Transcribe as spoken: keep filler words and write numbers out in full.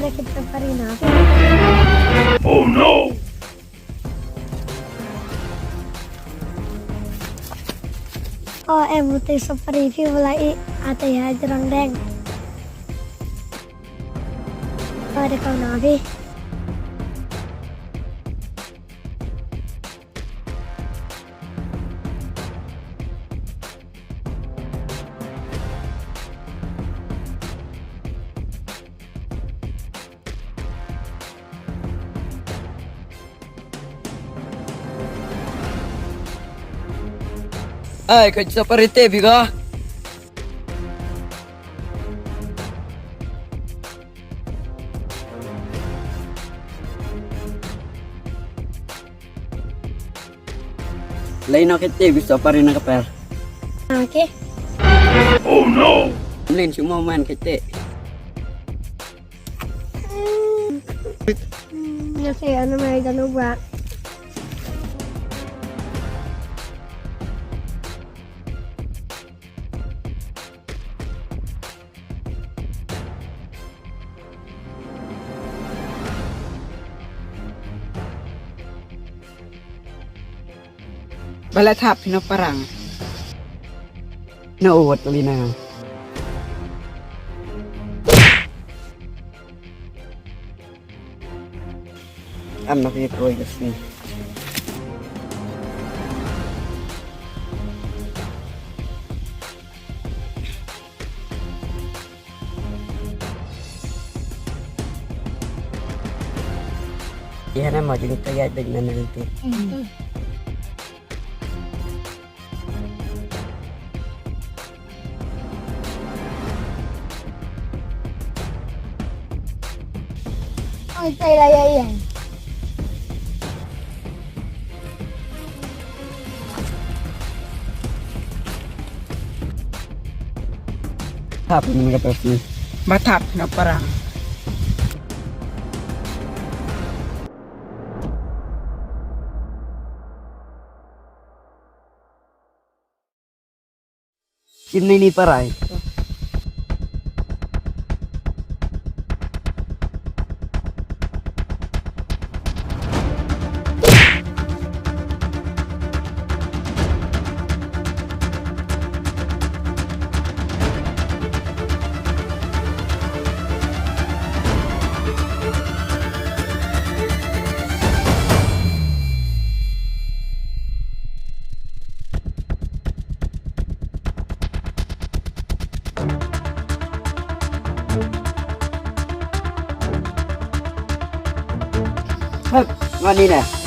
Kita pari na. Oh no! Oh, em, utai sapari phi bula i, ata ya jrang deng. Oh, de kau na phi. Ai, ka jop arite biga. Lai no kete bisa pari na kapel. Okay. Oh no! Mlin cuma main kete. Hmm, ya saya nama yang lupa. Bala thap hino parang. No wat lina. Am na phi troi ka sni. Ïa na ma jingkyrkhu ïa ding na nang ti. Oi, tai la ya ya. Thap ni ka pes ni. Ba thap na parang. Kim ni ni parai. Hep, ngani ne.